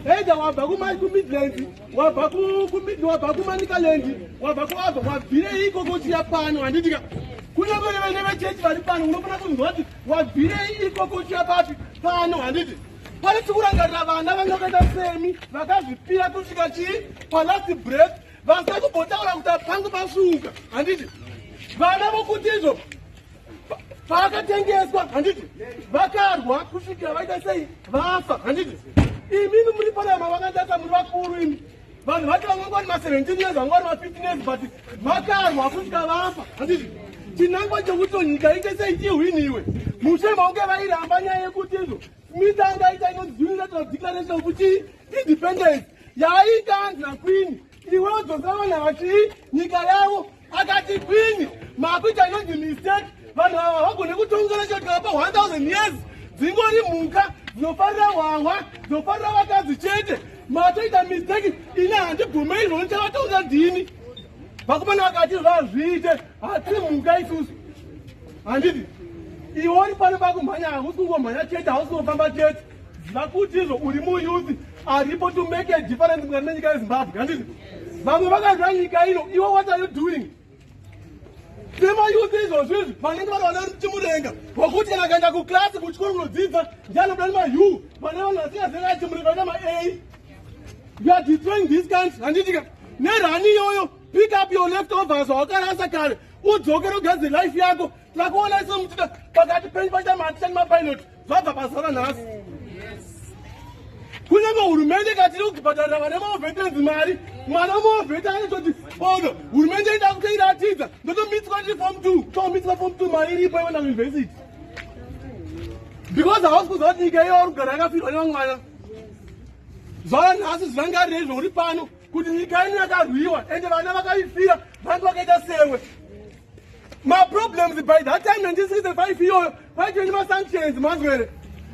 Either wabva kuMidlands, wabva wabva kuManicaland, wabva kuabva, wabvirei ikoko uchiya pano, handitika? Kunyange vene vechechi vari pano, unofanira kunzwa kuti wabvirei ikoko uchiya papi pano, handiti? Pane tikurangarira vana vanga vakaita semi vakazvipira kusvika chii palast breath, vasina kumbotaura kuti apangu pasvuka, handiti? Vana vokuti izvo paakatengeswa, handiti, vakarwa kusvikira vaita sei, vafa, handiti? Imimi muri panama vakandasa, muri vakuru imi. Vanhu vacho vanga vari ma17 years, vanga vari ma15 years, but vakarwa kusvika vafa, handiti? Chinangwa chekuti nyika ite sei, ihwiniwe. Mushe maunge vairamba nyaya yekuti izvo Smith angaita inonzi Unilateral Declaration of chii, Independence, yaaita anzi naQueen, iwe udzosa vanhu vachii nyika yavo. Akati Queen, makuita inonzi mistake. Vanhu ava vagone kutongera chero tikavapa 1000 years, dzingori mhuka dzinofarira hwahwa, dzinofarira vakadzi chete. Matoita mistake, ini handibvumei izvoni, chavatonga ndini. Vakomana vakati zvazviite, hatiri mhuka isusu, handiti? Iwe uri pano pakumhanya, hausi kungomhanya chete, hausi kungofamba chete. Ziva kuti izvo uri muyouth aripo to make a difference mukati menyika yeZimbabwe, handiti? Vamwe vakarwa nyika ino, iwe what are you doing? Semayouth izvozvo izvi vanenge vari vana Chimurenga, wokuti kana akaenda kuklasi, kuchikoro kunodzidza, ndianobuda nemaU. Vana vanhu vasingazivi Chimurenga vaita maA. You are destroying this country, handitika? Nerani iyoyo, pick up your leftovers wakarasa kare, udzokere ugadzire life yako. Tirakuona iso muchita pakati penyu paita maticha nemapilot, zvabva pazara nhasi. Kunyange hurumende katiri kubhadharira vana mawar veterans mari, mwana mawar vet anototi ono hurumende ida kutoiratidza, ndotomitswa ndiri form two, tomitswa form two, mari iripo iwenda kuuniversity, because hausi kuziva kuti nyika iyo uri kugara yakafirwa nevamwe vana. Zvava nhasi, zvirangarirei zvauri pano kuti nyika ino yakarwiwa, ende vana vakaifira vange vakaita sewe. Maproblems by that time, 1965 iyoyo, kwaitwe nemasanctions, manzwere?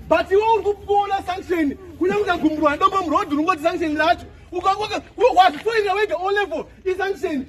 But iwe uri kupona sanction, kunyange ukagumburwa nedombo muroad, ungoti sanction racho wazvifoirira wega. O level isanction.